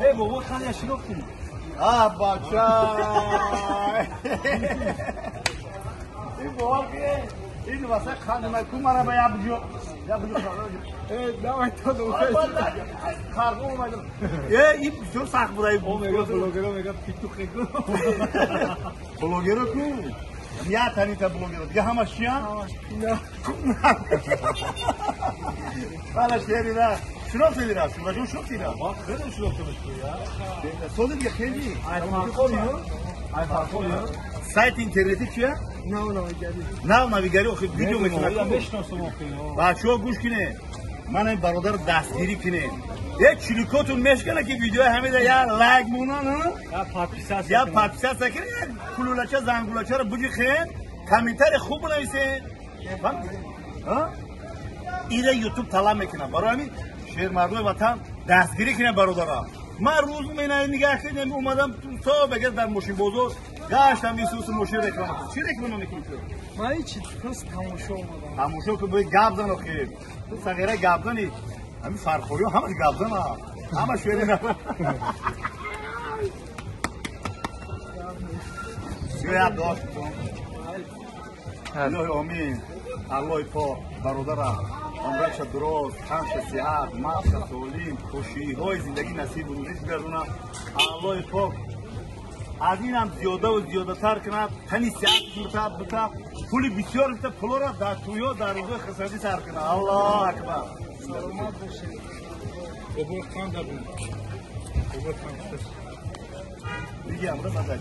Эй бобо, хания шинохтӣ? А бача! Ин бовар ки ин васа қанд ку мара ба як буҷо. Як буҷо. Э, давай то до. Қарғо омадам. Э, ин бисёр сахт буда. О, мега блогеро мега питуқе ку. Блогеро ку? Я танита блогеро. Дига ҳамаш чиян? Ҳама шерира. Шинохтидира, шунаҷон шинохтидира. Ма хеле шинохтамаш ку я. Сози дига хеле. Ай фарқо, ай фарқо. Сайти интернети чия? Нав навигарӣ. Нав навигарӣ, охи видео мекунад. Мешиносам охи. Бачаҳо гӯш кинед. Ман ин бародар дастгирӣ кунед. Як чиликотун мешкана ки видеои ҳамида я лайк монан, я подписаться. Я подписаться кунед, як кулулача, зангулачаро буҷихед, комментарий хуб бинависед. Ҳа? Ира YouTube талаб мекунад. Барои ҳамин шермардои ватан дастгирӣ кунед бародарам. Ман рӯз менаи нигаҳ кардем, омадам то багар дар мошинбозор гаштам исуси мошин реклама. Чӣ реклама мекунӣ ту? Ман ҳеҷ просто тамошо омадам. Тамошо ку бояд гап зан охи. Ту сағира гап зани. Ҳамин фархориҳо ҳамаш гап зана. Ҳама шери на. Сиёя дошт. Илоҳи омин. Аллоҳи пок бародарам. Умраша дуроз, танша сиҳат, мағзша солим, хушиҳои зиндагӣ насибу рӯзиш бигардонад. Аллоҳи пок аз инам зиёдаву зиёдатар кунад, тани сиҳатш бита, пули бисёр бита, пулора дар тӯё, дар рӯзои хисрадӣ сар кунад. Аллоҳу акбар. Саломат бошед. Бобо қанд дабун. Бобо қанд. Дига амра маза.